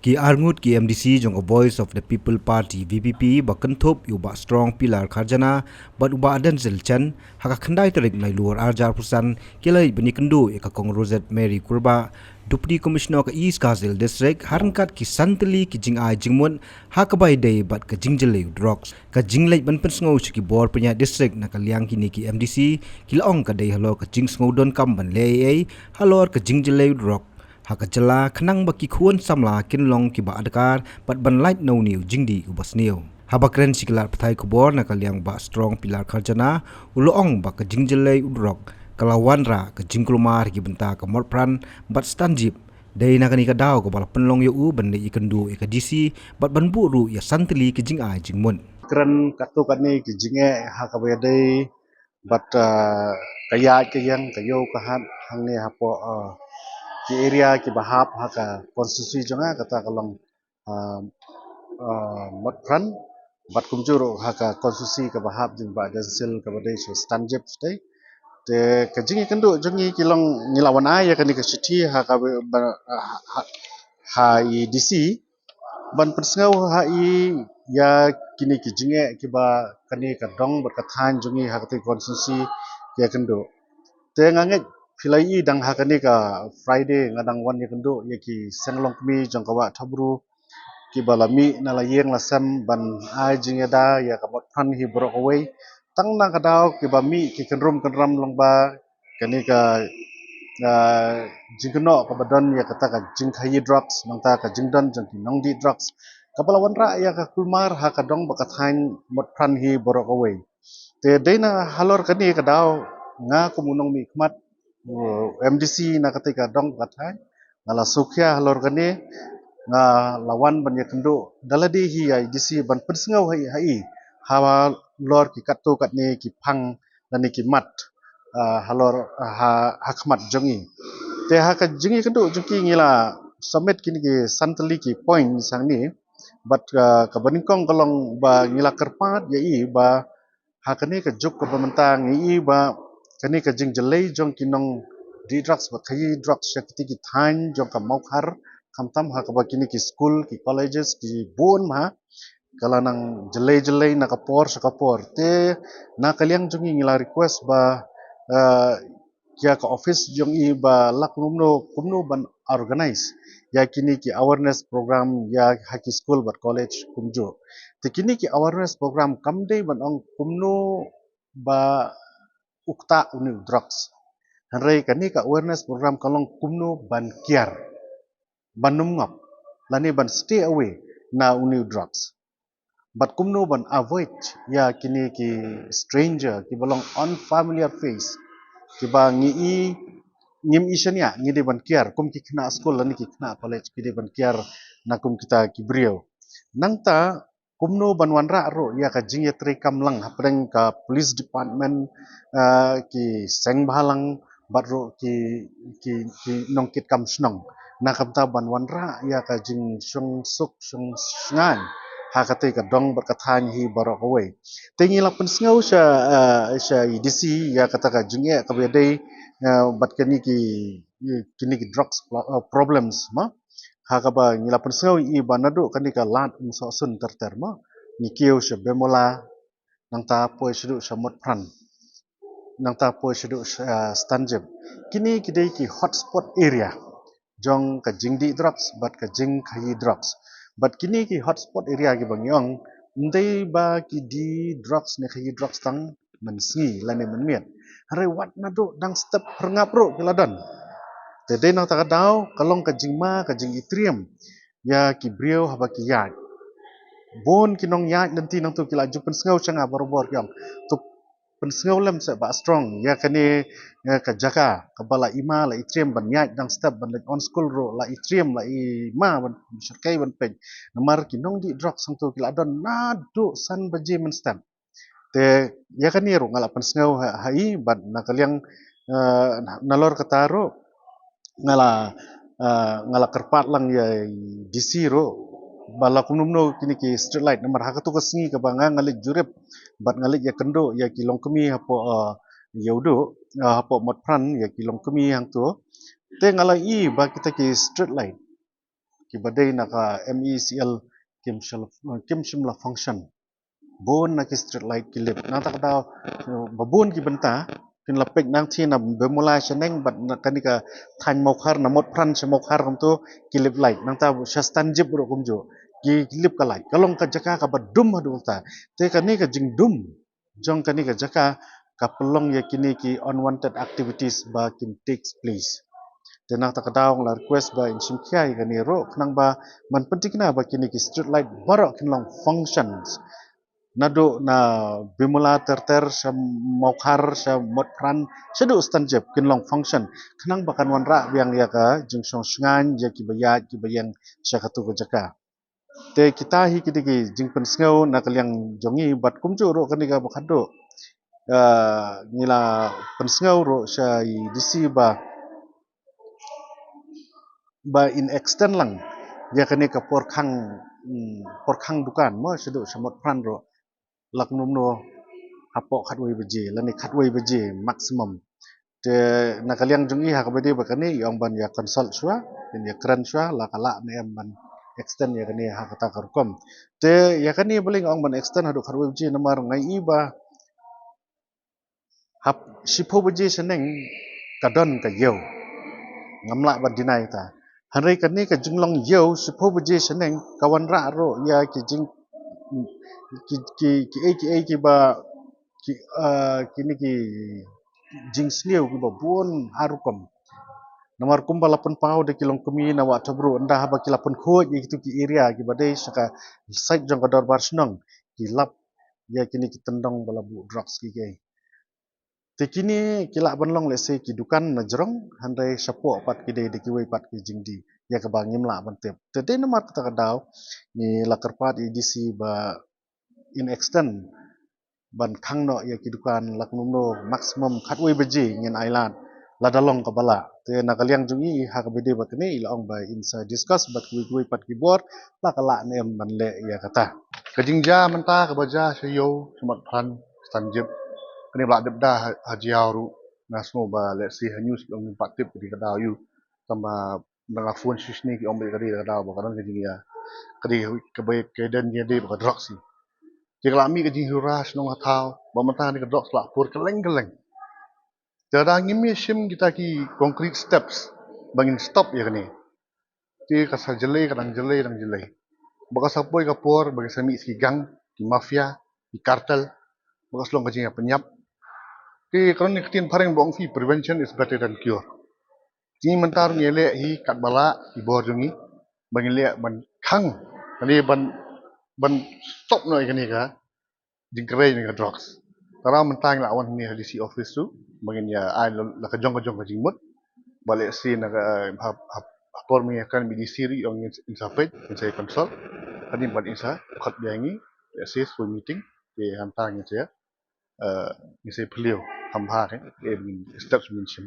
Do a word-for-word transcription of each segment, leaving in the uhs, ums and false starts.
Ki arngut ki M D C jong ka Voice of the People Party, V P P, ba kynthup ïa u Bah Strong Pillar Kharjana bad u Bah Denzil Chen, ha ka khyndai tarik Nailur arhajar arphew san, ki la leit ban ïakynduh ïa ka Kong Rosette Mary Kurbah, Deputy Commissioner ka East Khasi Hills District, ha ryngkat ki san tylli ki jingai jingmut ha kaba ïadei bad ka jingjyllei u drugs. Ka jingleit ban pynsngew sha ki bor pynïaid district na ka liang kine ki M D C, ki la ong ka dei halor ka jingsngew donkam ban leh ei ei halor ka jingjyllei u drug ha ka jylla, khnang ba ki khun samla kin long kiba adkar bad ban lait na une u jingdih uba sniew. Haba kren sha ki lad pathai khubor na ka liang u Bah Strong Pillar Kharjana, u la ong ba ka jingjyllei u drug ka la wanrah ka jingkulmar ha ki bynta ka Motphran bad Stanjip. Dei na kane ka daw kaba la pynlong ïa u ban leit ïakynduh ïa ka D C bad ban buh ruh ïa san tylli ki jingai jingmut. Kren katto katne ki jingeh ha kaba ïadei bad, ah, ka ïaid ka ïeng, ka ïew ka hat hangne hapoh, ah, ki area kiba hap ha ka constituency jong nga, kata ka long, ah, ah, Motphran bad kumjuh ruh ha ka constituency kaba hap jong u Bah Denzil kaba dei sha Stanjip shatei. Te ka jingïakynduh jong ngi ki long, ngi la wan ai ïa kane ka shithi ha ka ba, ha, ha, ha i D C ban pynsngew ha i ïa kine ki jingeh kiba kane ka dong bad ka thaiñ jong ngi ha kata ka constituency ki ïakynduh. Te nga ngeit phi la ïohi dang ha kane ka Friday nga dang wan ïakynduh ïa ki seng longkmie jong ka Wah Thabru kiba la mih na la ïing la sem ban ai jingïada ïa ka Motphran hi baroh kawei. Tang na ka daw kiba mih ki kynrum kynram lyngba kane ka, ah, jingkynnoh kaba don ïa kata ka jingkhaïi drugs, nangta ka jingdon jong ki nongdih drugs, kaba la wanrah ïa ka kulmar ha ka dong bad ka thaiñ Motphran hi baroh kawei. Te dei na halor kane ka daw nga kum u nongmihkhmat, uh, M D C na kata ka dong bad ka thaiñ, nga la sngewkhia halor kane, nga la wan ban ïakynduh da lade hi ïa i D C ban pynsngew ha i, ha i halor ki katto katne ki phang lane ki mat, ah, halor, ah, ha, ha khmat jong i. Te ha ka jingïakynduh jong ki ngi la submit kine ki san tylli ki point hangne bad, ah, kaba nyngkong ka long ba ngi la kyrpad ïa i ba ha kane ka juk kaba mynta ngi i ba kane ka jingjyllei jong ki nongdih drugs bad khaïi drugs sha kiti ki thaiñ jong ka Mawkhar, khamtam ha kaba kine ki skul, ki colleges, ki bun ma ka la nang jyllei jyllei na ka por sha ka por. Te na ka liang jong ngi ngi la request ba, eh, ïa ka office jong i ba la kumno kumno ban organize ïa kine ki awareness program ïa ha ki skul bad college kumjuh. Te kine ki awareness program kam dei ban ong kumno ba u ktah une u drugs. Hynrei kane ka awareness program ka long kumno ban kiar, ban ym ngop lane ban stay away na une u drugs. Bad kumno ban avoid ïa kine ki stranger kiba long unfamiliar face, kiba ngi i, ngim i shaniah, ngi dei ban kiar kum ki khynnah skul lane ki khynnah college ki dei ban kiar na kum kita ki briew. Nangta kumno ban wanrah ruh ïa ka jingïatreilang hapdeng ka police department, eh, ki seng bhalang bad ruh ki, ki, ki nongkitkam shnong. Na ka bynta ban wanrah ïa ka jingshongsuk shongshngaiñ ha katei ka dong bad ka thaiñ hi baroh kawei. Te ngi la pynsngew sha, eh, sha i D C ïa kata ka jingeh kaba ïadei, eh, bad kine ki, kine ki drugs pl-, eh, problems ma. Ha kaba ngi la pynsngew i ba naduh kane ka Lad Umsohsun ter ter ma, ngi kiew sha Bemula, nangta poi shaduh sha Motphran, nangta poi shaduh sha, eh, Stanjip. Kine ki dei ki hotspot area jong ka jingdih drugs bad ka jingkhaïi drugs. Bad kine ki hotspot area kiba ngi ong, ym dei ba ki dih drugs ne khaïi drugs tang mynsngi lane mynmiet. Hynrei wat naduh dang step pyrngap ruh ki la don. Te dei na kata ka daw ka long ka jingma ka jingitriem ïa ki briew haba ki ïaid. Bun ki nongïaid lynti nangtu ki la ju pynsngew sha nga barabor ki ong, to pynsngew lem seh Bah Strong ïa kane, ïa ka jaka kaba la i ma la i triem ban ïaid dang step, ban leit on school ruh la i triem, la i ma ban shyrkhei ban peit. Namar ki nongdih drugs hangtu ki la don naduh san baje mynstep. Te ïa kane ruh nga la pynsngew ha, ha i bad na ka liang, eh, nalor kata ruh nga la, eh, nga la kyrpad lang ïa i D C ruh ba la kumno kumno kine ki street light, namar ha katu ka sngi kaba nga, nga leit jurip bad nga leit ïakynduh ïa ki longkmie hapoh, eh, Ïewduh, eh, hapoh Motphran ïa ki longkmie hangtu. Te nga la i ba kita ki street light kiba dei na ka M E C L kim shym, kim shym la function. Bun na ki street light ki lip. Nangta ka daw, eh, ba bun ki bynta, phin la peit nangta na Bimula shaneng bad na kane ka thaiñ Mawkhar, na Motphran sha Mawkhar kumto ki lip light. Nangta sha Stanjip ruh kumjuh ki lip ka light. Ka long ka jaka kaba dum haduh katta. Te kane ka jingdum jong kane ka jaka ka pynlong ïa kine ki unwanted activities ba kin takes place. Te nangta ka daw nga la request ba in shim khia ïa kane ruh khnang ba ban pynthikna ba kine ki street light baroh kin long functions. Naduh na Bimula ter ter sha Mawkhar sha Motphran shaduh Stanjip kin long function khnang ba kan wanrah biang ïa ka jingshong shngaiñ ïa kiba ïaid kiba ïeng sha katu ka jaka. Te kita hi ki dei ki jingpynsngew na ka liang jong ngi bad kumjuh ruh kane kaba khadduh. Ah, ngi la pynsngew ruh sha i D C ba, ba in extend lang ïa kane ka por khang, mm, por khang dukan mo shaduh sha Motphran ruh. Lah kumno kumno hapoh khatwei baje lane khatwei baje maximum. Te na ka liang jong i ha kaba dei ba kane i ong ban ïa consult shuwa, ban ïa kren shuwa la ka lah ne em ban extend ïa kane ha kata ka rukom. Te ïa kane balei nga ong ban extend haduh khatwei baje namar nga i ba hap shiphew baje shaneng ka don ka ïew. Ngam lah ban deny ta. Hynrei kane ka jinglong ïew shiphew baje shaneng ka wanrah ruh ïa ki jing ki ki ki ei ki ei kiba ki, ah, kine ki jingsniew kiba bun ha rukom. Namar kumba la pynpaw da ki longkmie na Wah Tubru ynda haba ki la pynkhuid ïa kitu ki area kiba dei sha ka side jong ka dorbar shnong ki lap ïa kine ki tyndong ba la buh drugs ki kei. Te kine ki lah ban long lehse ki dukan na jrong hynrei shapoh pat ki dei da kiwei pat ki jingdie ïa kaba ngim lah ban tip. Te dei namar kata ka daw ngi la kyrpad ïa i D C ba in extend ban khang noh ïa ki dukan lah kumno maximum khatwei baje ngin ailad lada long kaba lah. Te na ka liang jong i ha kaba dei ba kane i la ong ba in sa discuss bad kiwei kiwei pat ki bor la ka lah ne em ban leh ïa kata. Ka jingjia mynta kaba jia sha ïew sha Motphran Stanjip kane ba la dep da ha, ha Jaïaw ruh nga sngew ba lehse ha news ki ong ngim pat tip ka dei ka daw ïew. Tangba ba nga phone shisha ki ong ba ka dei ka daw ba ka don ka jingïa ka dei kaba ka don jingïadei ba ka drugs hi. Te ka la mih ka jinghiwra shnong ha thaw ba mynta kane ka drugs la pur kylleng kylleng. Te lada ngim ïa shim kita ki concrete steps ba ngin stop ïa kane. Te ka sa jlei ka dang jlei dang jlei. Ba ka sa poi ka por ba ka sa mih ki gang ki mafia ki cartel ba ka sa long ka jingïapynïap. Te ka don ka ktien phareng ba ong phi prevention is better than cure. Te ngi mynta ruh ngi leh hi katba lah ki bor jong ngi ba ngin leh ban khang kane ban ban stop noh ïa kane ka jingkrei ne ka drugs. Tara mynta ngi la wan hangne ha D C office tu ba ngin ïa ai la ka jong ka jong ka jingmut. Ba lehse na ka ha ha ha por mynta kan ba D C ruh ong in sa peit in sa consult. Hadien ban in sa khot biang ngi lehse shu meeting te hangta ngin sa eh, ngin sa phylliew kham bha ke eh steps ba ngin shim.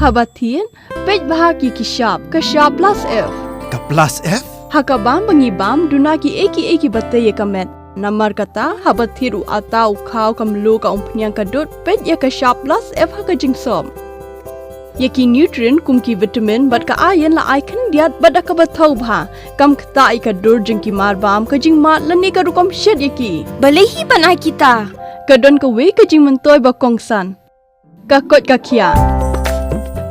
Haba thied, peit bha ki ki shap, ka shap plus F. Ka plus F? Ha ka bam ba ngi bam, duna ki ei ki ei kiba tei ïa ka met. Namar kata, haba thied u atta u khaw ka mluh ka umphniang ka dud, peit ïa ka shap plus F ha ka jingsop. Ïa ki nutrient kum ki vitamin bad ka iron la ai khyndiat bad da kaba thaw bha. Kam ktah ïa ka dur jong ki mar bam, ka jingmad lane ka rukom shet ïa ki. Balei hi ban ai kita? Ka don kawei ka jingmyntoi ba kongsan. Ka koit ka khiah.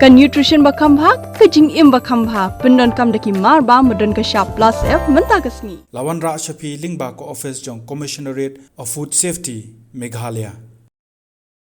Ka nutrition ba kham bha, ka jingim ba kham bha. Pyndonkam da ki mar bam ba don ka shap plus F mynta ka sngi. La wanrah sha phi lyngba ka office jong Commissionerate of Food Safety, Meghalaya.